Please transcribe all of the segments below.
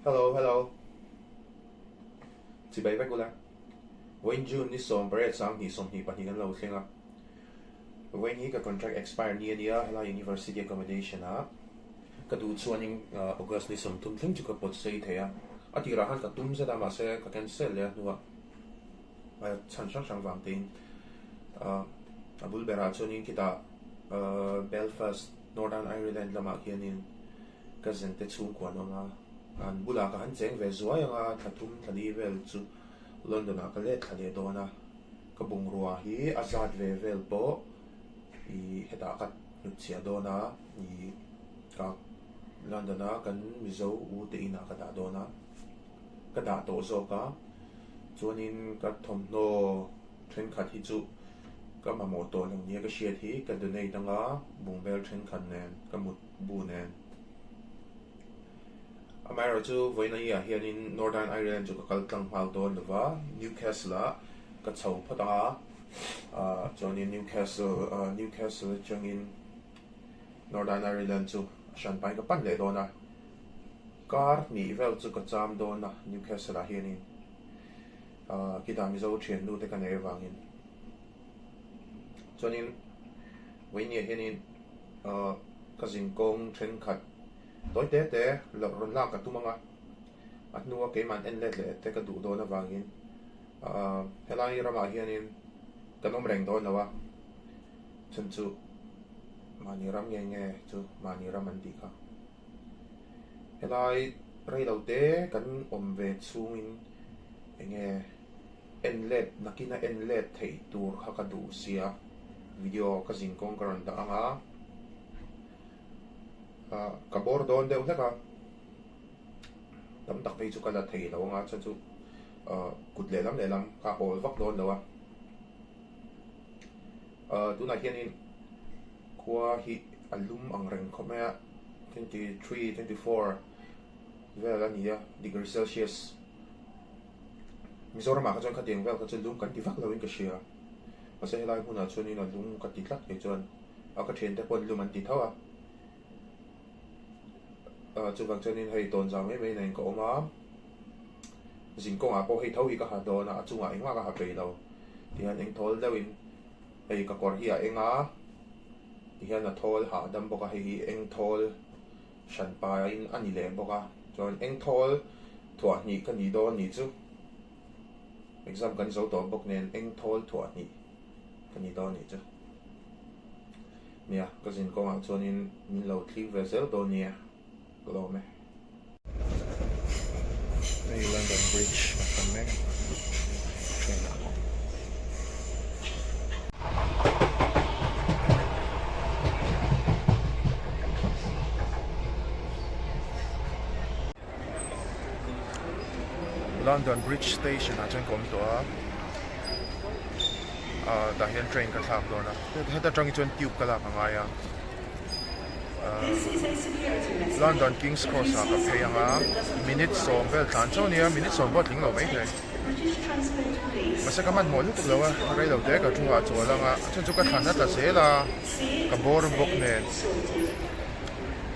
Hello hello Chibai vek ula. Vawiin June ni 18 20 22 kan lo thleng a. Vawiin hi ka contract expire ni a nia, helai University accommodation ah ka duh chuanin August ni 30 thleng chu ka pawt sei thei a. A tirah khan ka tum zet a mahse ka cancel leh a hnuah chhan hrang hrang vang tein a bul berah chuanin khitah Belfast, Northern Ireland lamah khianin ka zente chhungkua an awm a, an bulah ka han cheng ve zuai ang a, thla thum thla li vel chu London ah ka let thla leh dawn a, ka bungrua hi a zat ve vel pawh ih hetah ka hnutchhiah dawn a, ih ka London a kan Mizo u te inah ka dah dawn a, ka dah tawh zawk a, chuanin ka thawmhnaw thenkhat hi chu ka mamawh tawh lo nia ka hriat hi ka donate anga bungbel thenkhat nen ka mut bu nen. Amaherawhchu vawiin ah hianin Northern Ireland chu ka kal tlang nghal dawn lova, Newcastle ah ka chho phawt ang a, ah chuanin Newcastle ah Newcastle atangin Northern Ireland chu a hran pahin ka pan leh dawn a, kar hnih vel chu ka cham dawn a Newcastle ah hianin ah khitah Mizo thiannu te ka neih avangin. Chuanin vawiin ah hianin Ahh ka zinkawng thenkhat tawi te te loh rawn lak ka tum ang a, a hnua keimahn en let leh te ka duh dawn avangin ahh helai ramah hianin kan awm reng dawn lo a, chhan chu mahni ram nge nge chu mahni ram an tih kha. Helai rei lo te kan awm ve chhungin eng nge. En let nakin a en let theih tur kha ka duh sia, video ka zin kawng ka rawn dah ang a, ah ka bawr dawn deuh hlek a, tam tak phei chu ka la thei lo ang a, chuan chu ah kut lehlam lehlam kha a awl vak dawn lo a, ah tunah hianin khua hi a lum ang reng khawp mai a, 23, 24 vel a ni a, degree celsius. Mizoramah kha chuan khatiang vel kha chu lung kan ti vak loin ka hria. Mahse helai hmunah chuanin a lung ka ti tlat kei chuan a ka thiante pawn lum an ti tho a. Chuvang chuanin hei tawnzau mai mai nen ka awm a, zinkawngah pawh hei tho hi ka ha dawn a, a chungah engmah ka ha peih lo. Tihian eng thawl deuhin hei ka kawr hi a eng a, tihian a thawl hahdam bawk a, hei hi eng thawl hran pain a ni leh bawk a, chuan eng thawl thuah hnih ka nih dawn nih chu exam kan zo tawh bawk nen eng thawl thuah hnih ka nih dawn nih chu. Nia, ka zin kawngah chuanin min lo thlir ve zel dawn nia, ka lawm e. Hei London Bridge a kan mek a, train a awm. London Bridge Station ah chuan ka awm tawh a ah tah hian train ka thlak dawn a heta tang hi chuan tube ka lak a ngai a ah London Kings Cross ah ka phei ang a minute sawm vel tlan chauh a nia minute sawm pawh a tling lo maithei mahse ka hmanhmawh lutuk lo a rei lo te ka thu ah chawl ang a chhan chu ka thlan a tla zel a ka bawr bawk nen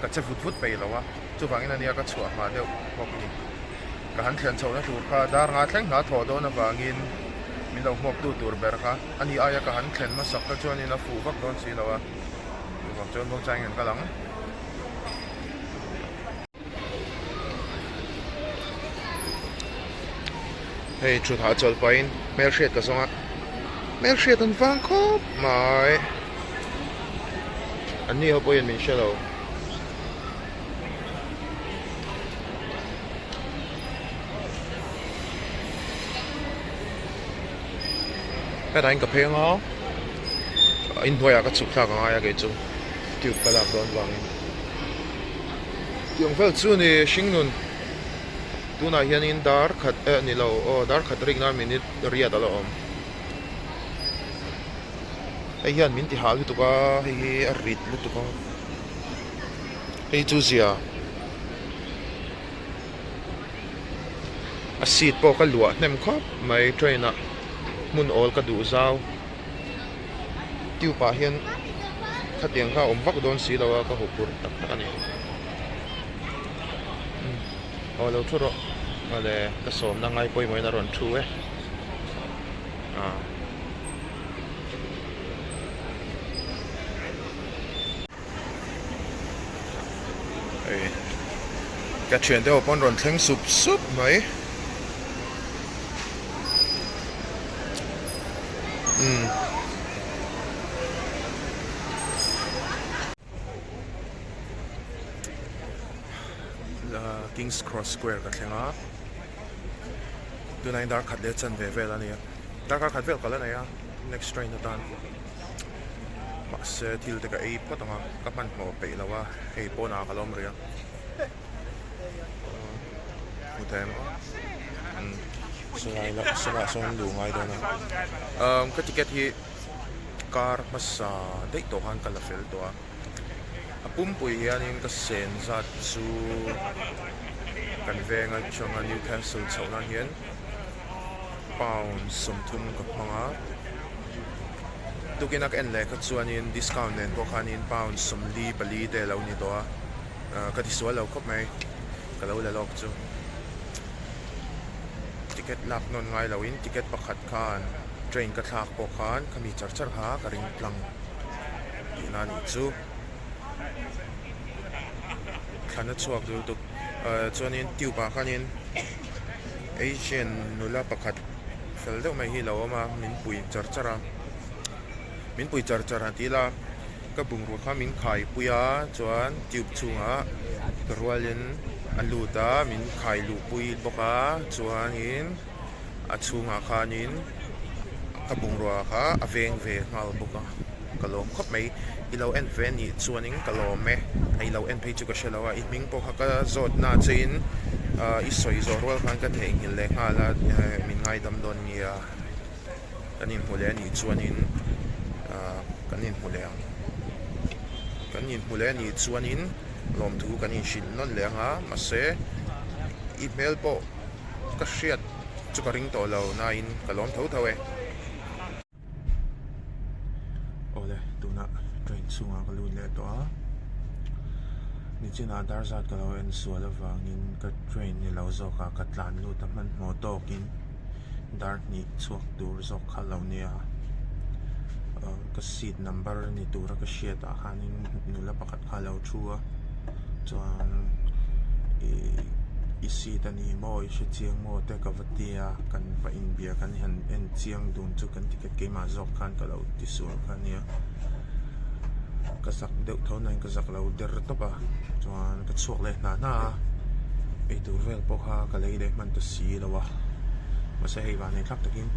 ka che vut vut peih lo a. Chuvangin ania ka chhuah hma deuh bawk ni. Ka han thlen chhohna tur kha dar nga thleng hna thawh dawn avangin min lo hmuaktu tur ber kha ani aia ka han thlen hmasak kha chuanin a fuh vak dawn si lo a, chuvang chuan Bawngchangin kan kal ang. Hei thutah chawlh pahin hmelhriat ka zawng a, hmelhriat an vang khawp mai. Anni ho pawhin min hre lo. Hetah hian ka pheng a inhnuaiah ka chhuk thlak angai a kei chu tube ka lak dawn vangin tiang vel chu ni hringnun tunah hianin dar khat eh ni lo aw dar khat rik nan minute riat a la awm hei hian min ti hah lutuk a hei hi a rit lutuk a. Hei chu zia a seat pawh ka luah hnem khawp mai train ah hmun awl ka duh zau tube ah hian khatiang kha a awm vak dawn si lo a ka huphurh tak tak a ni. Aw lo thu rawh. Awle ka sawmna ngai pawimawhin a rawn thu e. Aaa. Hei ka thian te ho pawn rawn thleng sup sup mai. Umm. Kings Cross Square ka thleng a tunah hian dar khat leh chanve vel a ni a darkar khat vel kal a nei a next train atan mahse thil te ka ei phawt ang a ka hmanhmawh peih lo a hei pawnah ka lo awm rih a hmu thei ang umm sawlai lah sawlah sawn luh ngai dawn a umm ka ticket hi Kar hmasa daih tawh khan ka la fel tawh a, a pumpui hianin ka sen zat chu kan veng atanga Newcastle chhoh nan hian pound 30 ka hmang a, tukin a ka en leh kha chuanin discount nen pawh khanin pound 44 te a lo ni tawh a, ka tisual lo khawp mai ka lo la lawk chu. Ticket lak nawn ngai loin ticket pakhat khan train ka thlak pawh khan khami char char kha ka ring tlang tihna a nih chu. Thlan a chhuak dul tuk chuanin tube ah khanin Asian nula pakhat fel deuh mai hi a lo awm a min pui char char a min pui char char a tih ila ka bungrua kha min khai pui a chuan tube chhungah ka rualin a lut a min khai luh pui bawk a chuanin a chhungah khanin ka bungrua kha a veng ve nghal bawk a ka lawm khawp mai i lo en ve anih chuanin ka lawm e a i lo en phei chu ka hre lo a i hming pawh kha ka zawt na chein ah i sawi zawh rual khan ka theihnghilh leh nghal a min ngaidam dawn nia. Kan inhmu leh anih chuanin ahh kan inhmu leh ang. Kan inhmu leh anih chuanin lawmthu kan inhrilh nawn leh ang a, mahse i hmel pawh ka hriat chu ka ring tawh lo nain ka lawm tho tho e. Awle tunah train chhungah ka lut leh tawh a, nichinah dar zat ka lo en sual avangin ka train ni lo zawkah ka tlan lut a hmanhmawh tawkin. Dar hnih chhuak tur zawk kha lo nia ka seat number ni tura ka hriat ah khanin nula pakhat kha a lo thu a chuan ihh i seat a ni maw i hre chiang maw te ka va ti a kan va inbia kan han en chiang dun chu kan ticket keimah zawk khan ka lo ti sual kha ania ka zak deuh tho nain ka zak lo der tawp a chuan ka chhuak leh hna hna a eitur vel pawh kha ka lei leh hman ta si lo a mahse hei vang nei thlak takin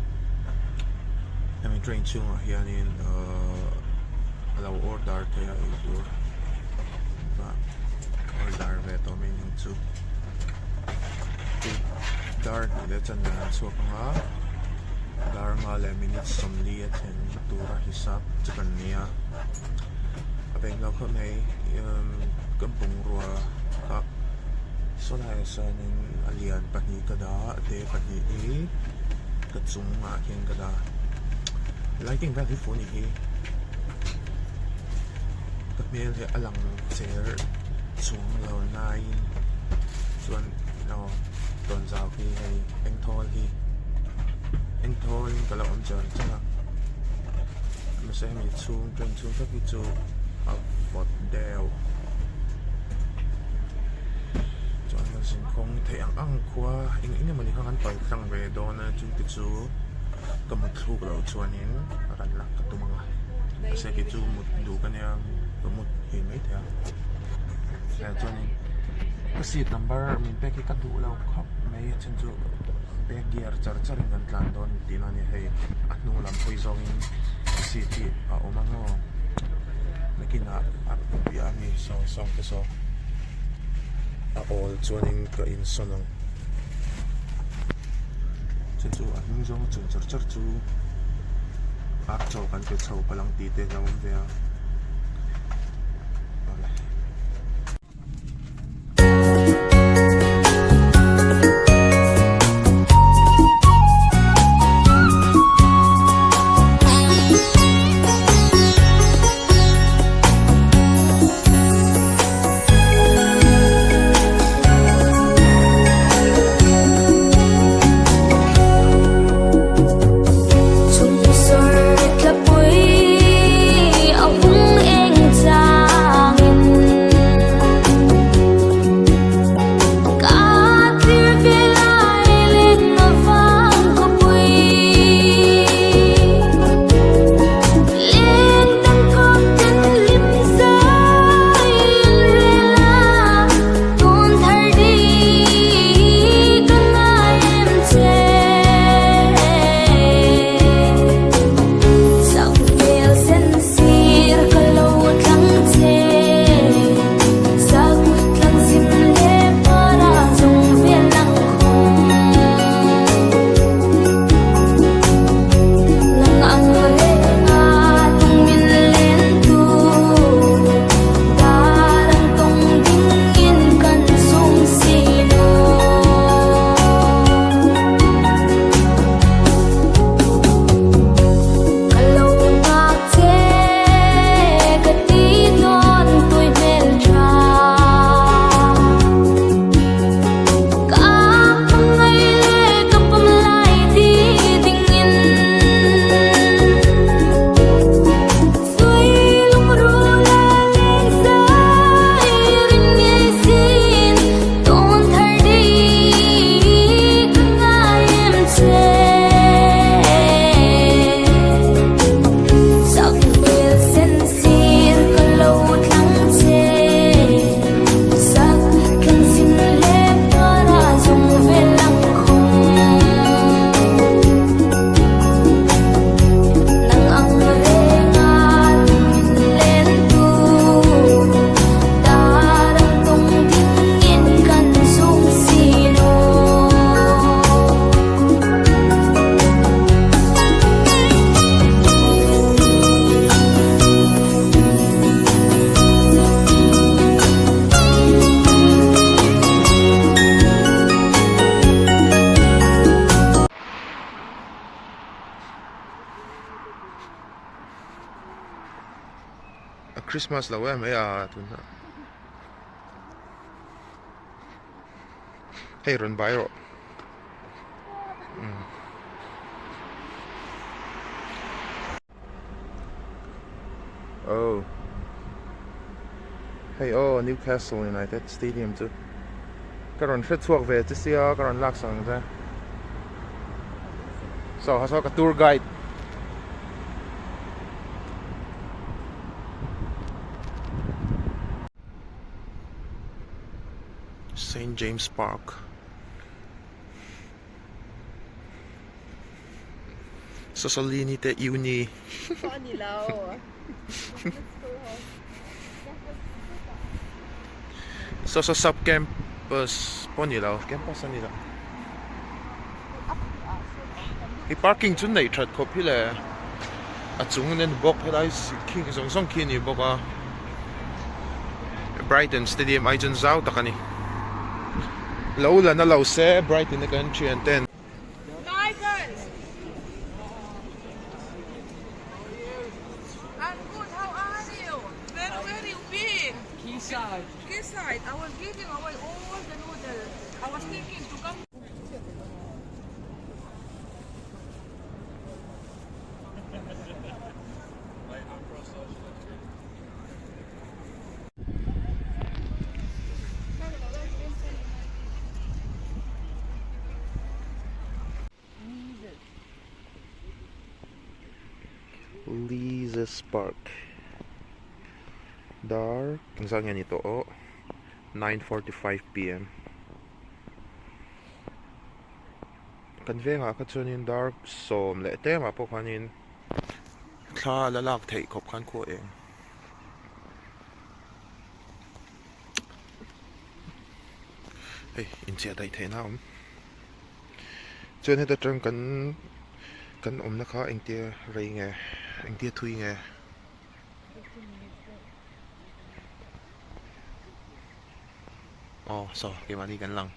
hemi train chhungah hianin ahh a lo order thei a eitur ah order ve tawh mai ang chu dar hnih leh chanve an chhuak ang a dar nga leh minute 40 a thlen tura hisap chu kan ni a a beng lo khawp mai ka bungrua kha sawlaiah sawnin a lian pahnih ka dah a te pahnih hi ka chungah khian ka dah lighting vel hi fuh a nih hi ka hmel hi a lang cher chuang lo laiin chuan aw tawnzau hi hei engthawl hi engthawl in ka la awm char char a mahse hemi chhung train chhung tak hi chu a vawt deuh chuan a zinkawng theih ang ang khua eng eng emawni kha kan pal tlang ve dawn a chungte chu ka mut thluk loh chuanin ran lak ka tum ang a mahse kei chu mut duh ka nia ka mut hi maithei a eh chuanin ka seat number min pek hi ka duh lo khawp mai a then chu back gear char char in kan tlan dawn tih na ania hei a hnung lam hawi zawngin ka seat hi a awm ang aw nakinah a piah ami saw sawng te saw a awl chuanin ka insawn ang chu chu a hnung zawng a chun char char chu ar chaw kan pe chho palh ang tih te a lo awm ve a. Christmas lo em mai a tunah. Hei rawn bai rawh. Oh. Hei aw Newcastle United Stadium chu ka rawn hre chhuak ve che sia ka rawn lak sak ang che. So ha saw ka tour guide. Saint James Park. Sosolini te uni. Soso sub campus pawh a ni lo, campus a ni lo. I parking chu neih that khawp hi le a chung in a ni bawk helai khi zawng zawng khi a ni bawk a Brighton stadium ai chuan zau tak a ni lo la na lo se Brighton a kan thian ten. Leazes Park dar engzah nge a ni tawh aw 9:45 pm. Kan vengah kha chuanin dar sawm leh tlem ah pawh khanin thla la lak theih khawp khan khua eng. Hei inchiah daih theihna a awm. Chuan heta tang kan kan awmna kha engtia rei nge engtia thui nge. Aw saw keimahni kan lang.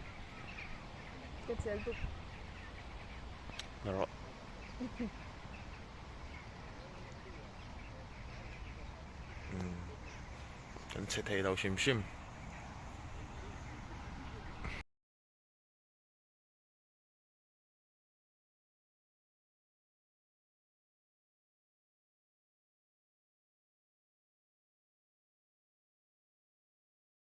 Ka chel tuk. Na rawh. Kan chhe thei lo hrim hrim.